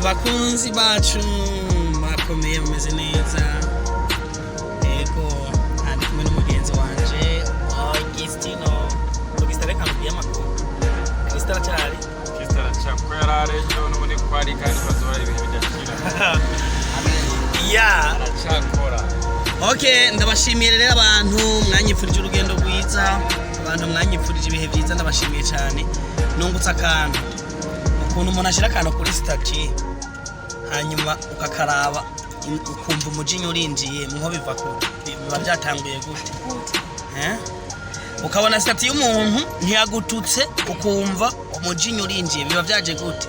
Abakunzi bacu murakomeye, mumeze neza? Yego, ndi kumwe n'umugenzi wanje Augustino. Augustin, reka nkubwiye amakuru. Kristo aracyari. Kristo aracako, yari ari ejo, n'ubundi ko ari, kandi bazora ibihe bidashira. Aracakora. Okay, ndabashimiye rero abantu mwanyifurije urugendo rwiza, abantu mwanyifurije ibihe byiza, ndabashimiye cyane. Nungutse akantu, ukuntu umuntu ashyira akantu kuri statut hanyuma ukakaraba, ukumva umujinya urinjiye, mwo biva ku biba byatanguye gute? Eh? Ukabona statut y'umuntu ntiyagututse, ukumva umujinya urinjiye, biba byaje gute?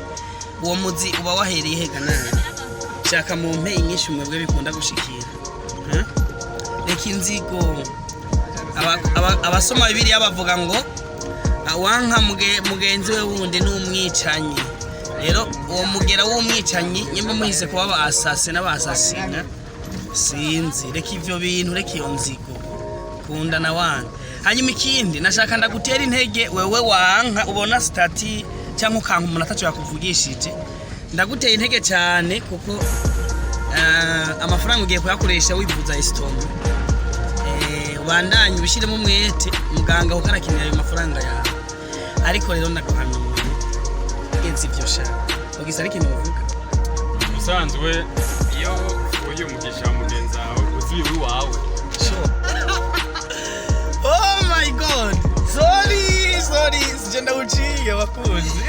Uwo muzi uba wahereye hega? Nabi shaka mumpe inyinshi mwebwe bikunda gushikira. Eh? Reka inzigo. Abasoma Bibiliya bavuga ngo wanka mugenzi we wundi ni umwicanyi. Rero uwo mugera w'umwicanyi, nyimba muhise kuba ba assassin n'abasasina, sinzi. Reka ivyo bintu, reka iyo nzigo, kunda na wanka. Hanyuma ikindi nashaka ndagutera intege, wewe wanka ubona statut cyangwa ukanka umuntu ataco yakuvugishije, ndaguteye intege cyane kuko amafaranga ugiye kuyakoresha wivuza estomac. Ubandanye ubishyiremo umwete, muganga kuko arakenera ayo mafaranga yawe. Ariko rero ndaguhanuye, genza ivyo shaka. Ugisa ari ikintu uvuga? Ubusanzwe iyo uyu umugisha wa mugenzi wawe uzi iwawe. Sure. Oh my God, sorry, sorry, sijenda uciye bakunzi,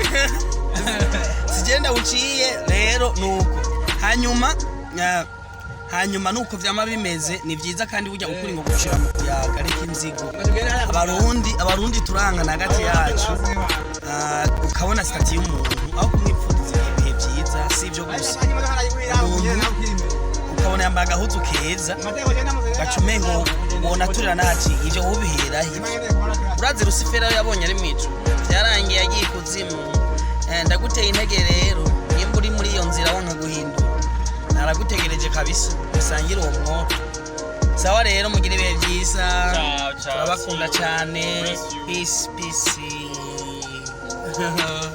sijenda uciye. Rero nuko hanyuma nuko vyama bimeze, ni vyiza kandi burya ukuri ngo gushira mu kuyaga. Ariko inzigo, abarundi turangana hagati yacu. Ukabona statut y'umuntu, aho kumwipfuriza ibihe vyiza, si ivyo gusa, umuntu ukabona yambaye agahuzu keza, gaca umengo wonaturira naci. Ivyo wobiheraho ivyo? Urazi Rusifera yabonye ari mw'ijuru, vyarangiye agiye ikuzimu. Ndaguteye intege rero, nimba uri muri iyo nzira wanka guhindura, naragutegereje kabisa, usangire uwo mwoto. Sawa rero, mugire ibihe vyiza. Ciao, ciao. Turabakunda cyane. Bless you. Peace, peace.